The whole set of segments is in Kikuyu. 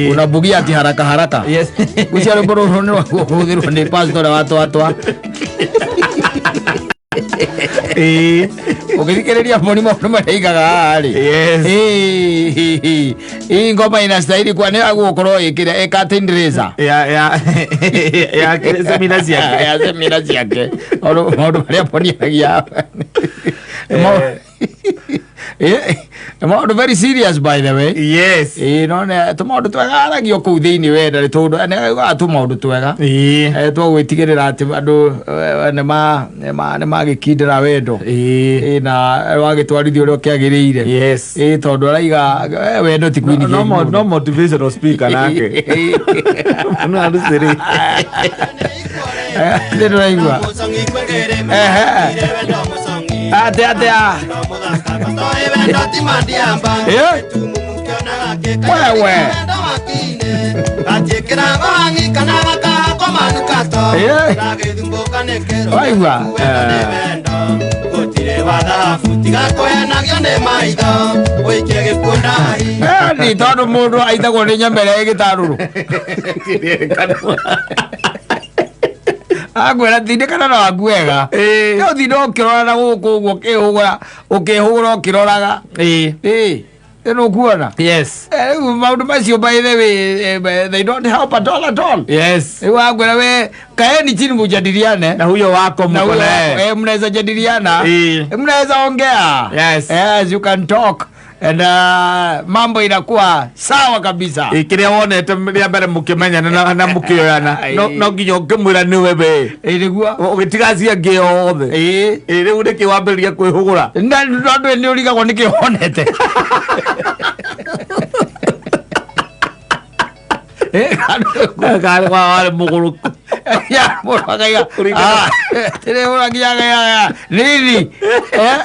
Unabugia ati haraka haraka. Yes. Gucia rwĩmbo rũrũ nĩ rwakũhũthĩrwo nĩ pastor wa twatwa. Ĩĩ. Ũgĩthikĩrĩria mboni maũndũ marĩa aigaga haha rĩ. Yes. Ĩĩ, hii ngoma inastahili kuwa nĩ agũkorwo ĩkĩrĩa ĩ curtain raiser. Ya ya ya semina ciake. Ya semina ciake. Maũndũ marĩa mboniagia. Nĩ maũndũ very serious, by the way. Yes. Ĩĩ, no nĩ tũmaũndũ twega aragio kũu thĩinĩ we ndarĩ tũndũ nĩ augaga tũmaũndũ twega. Ĩĩ. Twa gwĩtigĩrĩra atĩ andũ nĩ magĩkindĩra wendo. Ĩĩ. Ĩĩ, na wagĩtwarithia ũrĩa ũkĩagĩrĩire. Yes. Ĩĩ, tondũ araiga wendo ti No, kwinithia no, no motivational speaker nake. No arusiri. Nĩ ndĩraigua. Ehe. Atĩ atĩa? Eh? Wewe. Eh? Waigua? Ni tondũ mũndũ aitagwo nĩ nyama ĩrĩa ĩgĩtarũrũ. Akwĩra tindĩkana na waku wega. Ĩĩ. Nĩ ũtinde ũkĩrora na gũkũ ũguo ũkĩhũgũra ũkĩhũgũra ũkĩroraga. Ĩĩ. Ĩĩ. Nĩ ũkuona? Yes. Rĩu maũndũ macio, by the way, they don't help at all at all. Yes. Rĩu akwĩra we kaeni chini mujadiliane. Na huyo wako Na mko huyo naye. mnaweza jadiliana. Ĩĩ. Mnaweza ongea. Yes. Yes, you can talk and mambo inakuwa sawa kabisa. Ĩ, kĩrĩa wonete rĩa mbere mũkĩmenyana na mũkĩoyana no nginya ũngĩmwĩra nĩwe we. Ĩ, nĩguo. Ũgĩtiga acio angĩ othe. Ĩ. Ĩ, rĩu nĩkĩ wambĩrĩria kwĩhũgũra? Na tondũ nĩ ũrigagwo nĩkĩ wonete. Ĩ, Karĩ warĩ mũgũrũku. Ya, mũndũ akaiga, Kũringana- "Ah, ndĩrĩhũra nginya ngaiga, nini?" Eh?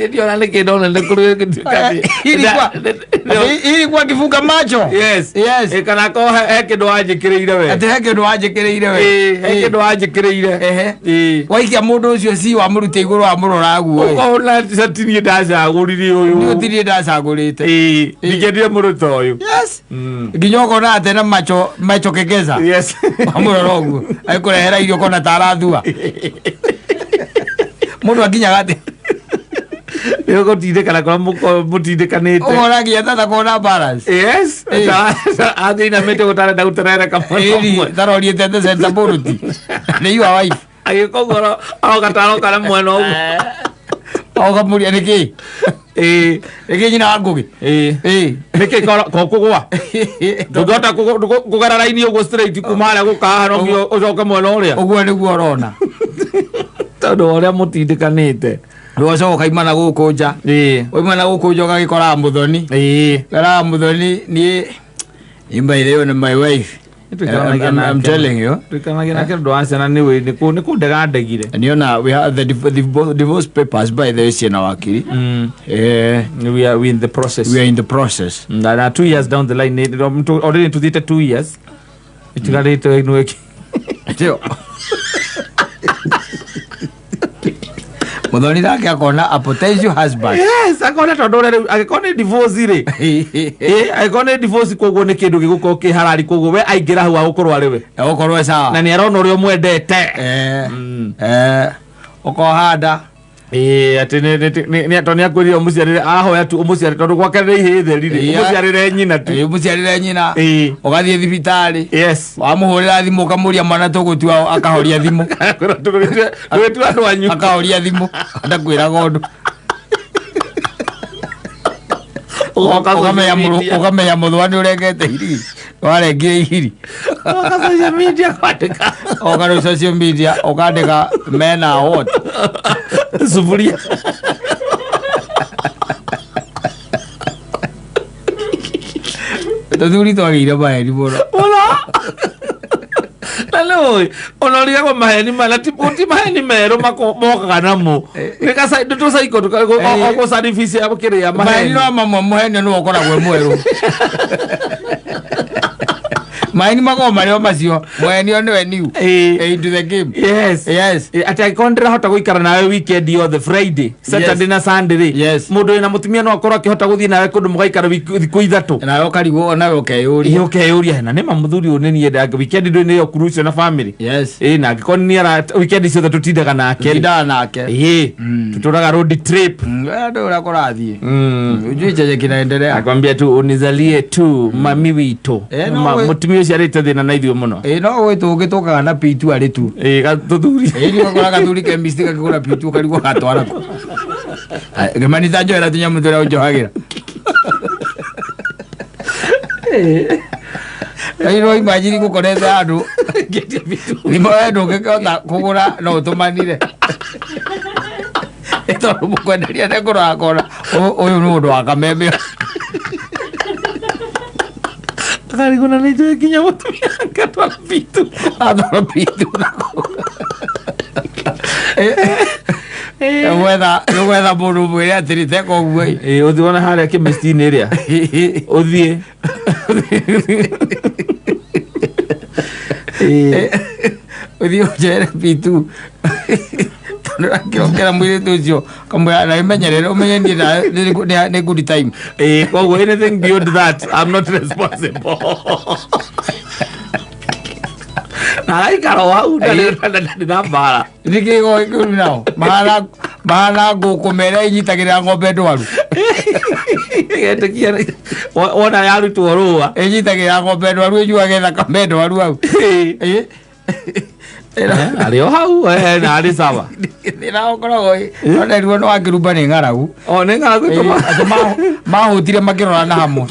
Ndiona nĩkĩ ndona nĩ kũrĩ Ilikuwa kifunga macho. Yes. Yes. Ĩ, kana ko he kĩndũ wanjĩkĩrĩire we. Atĩ he kĩndũ wanjĩkĩrĩire we. Ĩ, he kĩndũ wanjĩkĩrĩire. Ehe. Ĩ. Waikia mũndũ ũcio ci wamũruta igũrũ wamũrora guo. Ũkona tinie ndacagũrire ũyũ. Nĩ ũtirie ndacagũrĩte. Ĩ, ndingĩendire mũndũ ta ũyũ. Yes. Nginya ũkona atĩ na macho macho kegeza. Yes. Wamũrora ũguo. Agĩkũrehera irio ũkona ta arathua. Mũndũ akinyaga atĩ Nĩ ũgũtindĩkana kũrĩa mũtindĩkanĩte. ũkona nginya tata kona balance. Yes. Ĩ. Athiĩ inamĩte gũtarenda gũterereka mwena Ĩni ũmwe. taroriete the center board. Nĩ your wife. Agĩkũgũra aroka taroka na mwena ũmwe. Ũkamũria nĩkĩ? Ĩ. Nĩkĩ nyina wa Ngũgĩ? Ĩ. Ĩ. Nĩkĩ ko kũgũa? Ndũngĩhota kũgera raini ũguo straight kuma harĩa gũka haha no nginya ũcoke mwena ũrĩa. Ũguo nĩguo ũrona. Tondũ wa ũrĩa mũtindĩkanĩte. Rĩu ũcoka ũkaima na gũkũ nja. Ĩ. Waima na gũkũ nja ũgagĩkoraga mũthoni. Ĩ. Koraga mũthoni niĩ by the way ni my wife. I'm telling you. Tũikaranagia nake ũndũ wa ciana nĩ nĩ kũndega ndegire. Niona we have the divorce papers, by the way, ciĩna wakiri. We are in the process. We are in the process. Na 2 years down the line already tuthiĩte 2 years itigarĩte ĩno ĩngĩ. Ndio. Mũthoni nake akona a potential husband. Yes, akona tondũ ũrĩa rĩu angĩkorwo nĩ divorce rĩ, ĩ, angĩkorwo nĩ divorce koguo nĩ kĩndũ gĩgũkorwo kĩ harari, koguo we aingĩra hau agũkorwo arĩ we. Egũkorwo sawa. Na nĩ arona ũrĩa ũmwendete. Ũkoha nda. Ĩĩ, atĩ tondũ nĩ akwĩrire ũmũciarĩre, ahoya tu ũmũciarĩre tondũ gwake nĩ ihĩĩ theri rĩ, ũmũciarĩre nyina tu. Ĩ, ũmũciarĩre nyina. Ĩĩ. Ũgathiĩ thibitarĩ. Yes. Wamũhũrĩra thimũ ũkamũria mwana tũgũtua, akahoria thimũ. Ndũgĩtue andũ anyu. Akahoria thimũ ndakwĩraga ũndũ. Ũgoka Ũkamenya social media. ũkamenya mũthwa nĩ ũrengete irigi, warengire ihiri. Ũgoka social media kwandĩka. Oka rĩu social media ũkandĩka mena what? Sufuria. Tũthuri twagĩire maheni mũno. Mũno. Na nĩ ũĩ ona ũrigagwo maheni ma na ti maheni merũ mokaga namo, nĩ tũcaiko gũcaribcia kĩrĩa. Maheni. Maheni. No mamwe mũheni nĩwe ũkoragwo e mwerũ. Maheni makoragwo marĩ o macio, mwenio nĩwe new. Into the game. Yes. Yes. Atĩ angĩkorwo ndĩrahota gũikara nawe weekend yothe, Friday, Saturday na Sunday rĩ, mũndũ wĩna mũtumia no akorwo akĩhota gũthiĩ nawe kũndũ mũgaikara thikũ 3. Nawe ũkarigwo, onawe ũkeyũria. Ĩ, ũkeyũria, na nĩma mũthuri ũyũ nĩ niĩ nda weekend ndũĩ nĩyo cruise na family. Ĩ, na angĩkorwo nĩ ara weekend ciothe tũtindaga nake rĩ. Tindaga nake. Ĩ, tũtũraga road trip. We ndũĩ ũrĩa kũrathiĩ. Ujui chenye kinaendelea. Akwambia tu unizalie tu mami witũ. No Mũtumia ũcio arĩte thĩna na ithuĩ mũno. Ĩ, no gwĩ tũngĩ tũkaga na P2 arĩ tu. Ĩ, tũthuri. Ĩ, nĩ ũgakora gathuri chemist gakĩgũra P2 ũkarigwo gatwara kũ. Kĩmani ta njohera tũnyamũ tũrĩa ũnjohagĩra. Ĩ, no imagine gũkorete handũ Ngĩendia P2. Thimũ we ndũngĩkĩhota kũgũra no ũtũmanire. Ĩ, tondũ mũkwenderia nĩkũrora akona ũyũ nĩ mũndũ wa kameme. Akarigwo na nĩ njũĩ nginya mũtumia akatwara P2. Atwara P2 nako. Nĩ gwetha mũndũ ũmwĩre atĩrĩ teka ũguo ĩ. Ĩ, ũthiĩ wona harĩa chemist-inĩ ĩrĩa ũthiĩ. Ĩ. Ũthiĩ ũnjere P2 tondũ akĩrokera mũirĩtu ũcio kamwĩra na ĩmenyerere ũmenye niĩ nĩ good time. Ĩ, koguo anything beyond that I'm not responsible. Na araikara o hau ndarĩ na mbara. Nĩkĩ kĩu nao mahana ngũkũ mere ĩnyitagĩrĩra ng'ombe ndwaru. Getĩkia wona yarutwo rũa. Ĩnyitagĩrĩra ng'ombe ndwaru, ĩnyuage thakame ndwaru hau. Ĩ. Arĩ o hau na arĩ sawa. Thĩna ũkoragwo nona ruo nĩ wakĩrumba nĩ ng'aragu. O nĩ ng'aragu. Ĩ, atĩ mahũtire makĩrorana hamwe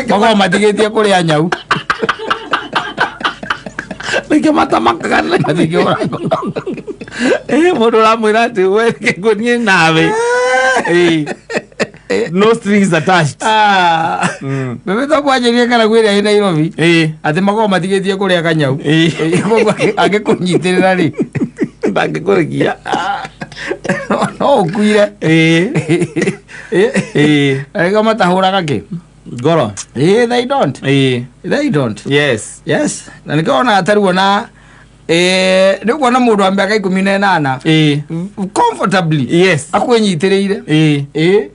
makorwo matigĩtie kũrĩa nyau. Nĩkĩo matamakaga. Matingĩũra. Mũndũ ũramwĩra atĩ we niĩ nawe. Ĩ. No strings attached. Bebe to kwanjĩrie ng'aragu ĩrĩa ĩ Nairobi atĩ makorwo matigĩtie kũrĩa kanyau. Ĩ, koguo angĩkũnyitĩrĩra rĩ, Ndangĩkũrekia. No ũkuire. Arĩko matahũraga kĩ Ngoro. Ĩ, they don't. They don't. Yes, na nĩkĩo wonaga taruo na nĩ ũkuona mũndũ wa mĩaka 18 comfortably akwĩnyitĩrĩire. Ĩ,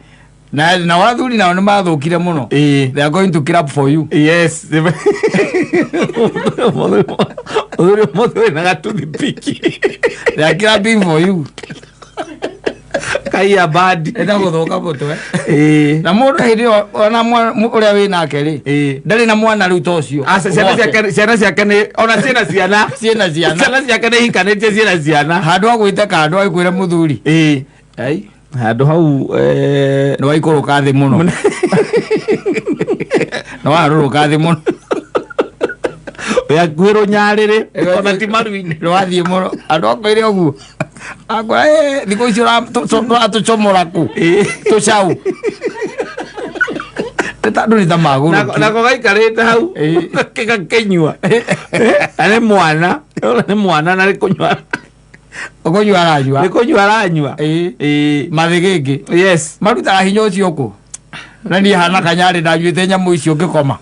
na wathuri nao nĩ mathũkire mũno. They are going to clap for you. Yes, mũthuri ũmũthĩ wĩna gatuthipiki. They are clapping for you. Kaiya badi. Ĩta gũthũka mũtwe na mũndũ hĩndĩ ĩyo ona ũrĩa wĩ nake rĩ, ndarĩ na mwana rĩu ta ũcio. Aca, ciana ciake nĩ ona ciĩna ciana. Ciĩna ciana. Ciana ciake nĩ hikanĩtie, ciĩna ciana. Handũ ha gwĩte kando agĩkwĩra mũthuri. Ai. Handũ hau Nĩ waikũrũka thĩ mũno, nĩ warũrũka thĩ mũno. Wĩ hakuhĩ rũnyarĩrĩ, ona ti maru-inĩ. Nĩ wathiĩ mũno andũ akwĩre ũguo akwĩra, "Thikũ ici ũratũcomora kũ tũcau Nĩ ta andũ nĩ ta magũrũki." Nako gaikarĩte hau gakĩnyua, na nĩ mwana, nĩ mwana na nĩ kũnyua. Ũkũnyua aranyua. Nĩ kũnyua aranyua. Mathĩgĩngĩ. Marutaga hinya ũcio kũ na niĩ hana kanyarĩ ndanyuĩte nyamũ icio ngĩkoma.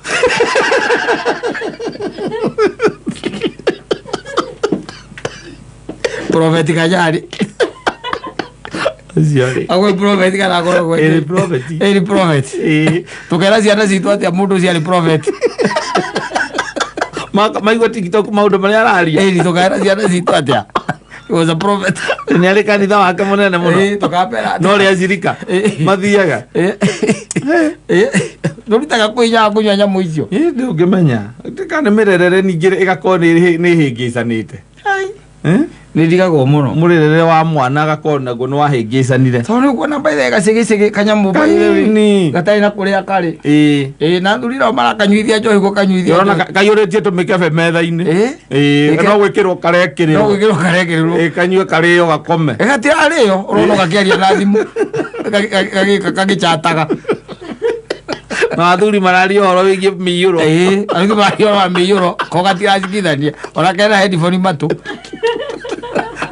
Prophet Kanyarĩ. Ũcio rĩ. Agwe prophet kana akoragwo Ĩĩ, prophet. Ĩĩ, prophet. Tũkera ciana citũ atĩa mũndũ ũcio arĩ prophet? Maigua TikTok maũndũ marĩa araria. Ĩĩ, tũkera ciana citũ atĩa he was a prophet? Nĩ arĩ kanitha wake mũnene mũno. Ĩĩ, tũkambera No rĩa cirika mathiaga. Tũrutaga kwĩnyaga kũnyua nyamũ icio. Ĩ, ndũngĩmenya kana nĩ mĩrerere ningĩ ĩgakorwo nĩ ĩhĩngĩcanĩte. Eh? Nĩ ndigagwo mũno. Mũrerere wa mwana agakorwo naguo nĩ wahĩngĩcanire. Tondũ nĩ ũkuona baithe gacĩgĩcĩgĩ kanyamũ by the way Kanini. gatarĩ na kũrĩa karĩ. Ĩĩ. Ĩĩ, na thuri nao marakanyuithia njohi gũkanyuithia Ũrona njohi. kaiyũrĩtie tũmĩkebe metha-inĩ. Ĩĩ. Ĩĩ, Ĩke- no gwĩkĩrwo no karekĩrĩrwo. gwĩkĩrwo karekĩrĩrwo. Ĩĩ, kanyue karĩo gakome. Gatirarĩo, ũrona gakĩaria na thimũ gagĩchataga. Na athuri mararia ũhoro wĩgiĩ mĩiyũro. Ĩĩ, arĩa maria wa mĩiyũro ko gatiracikithania ona kena headphone matũ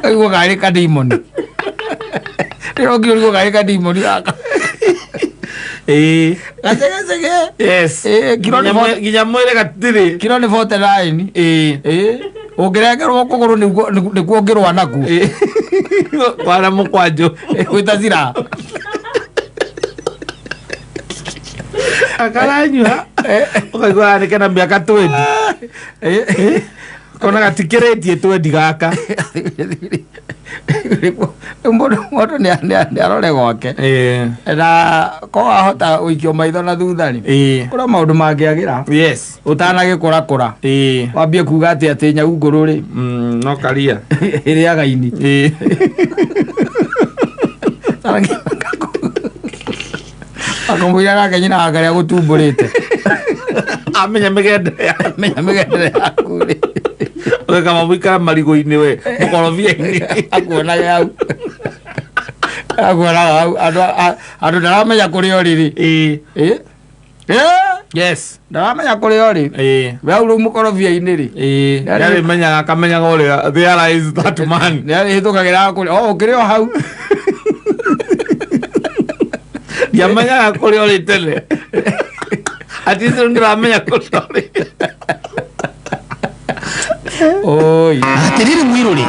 kaigua karĩ kadimoni rĩrokire ũrigwo karĩ kadimoni gaka. Gacegecege. Yes. Kiro nĩ Nginya mwĩrĩ gatirĩ. Kiro nĩ 49. Ũngĩrengerwo kũgũrũ nĩguo ũngĩrũa nakuo. Kwana mũkwanjũ. Gwĩta cira. Akaranyua ũkaigua nĩ kena mĩaka 20. Kona gatikĩrĩtie 20 gaka. Mũndũ nĩ arore gwake. Na ko wahota gũikio maitho na thutha rĩ, kũrĩ maũndũ mangĩagĩra. Ũtanagĩkũrakũra. Wambie kuga atĩ nyau ngũrũ rĩ, No karia. ĩrĩaga ini. Akamwĩra gake nyina wa karĩa gũtumbũrĩte. Amenya mĩgendere yaku. Menya mĩgendere yaku rĩ. Ũgekama mũikara marigũ-inĩ we mũkorobia-inĩ. Akuonaga hau. Akuonaga hau andũ ndaramenya kũrĩa ũrĩ rĩ. Yes. Ndaramenya kũrĩa ũrĩ. We hau rĩu mũkorobia-inĩ rĩ. Nĩarĩmenyaga akamenyaga ũrĩa there is that man. Nĩarĩhĩtũkagĩra kũrĩa. O ũkĩrĩ o hau. Ndiamenyaga kũrĩa ũrĩ tene. At least rĩu ndĩramenya kũrĩa ũrĩ. Oi. Atiriri mwiruri.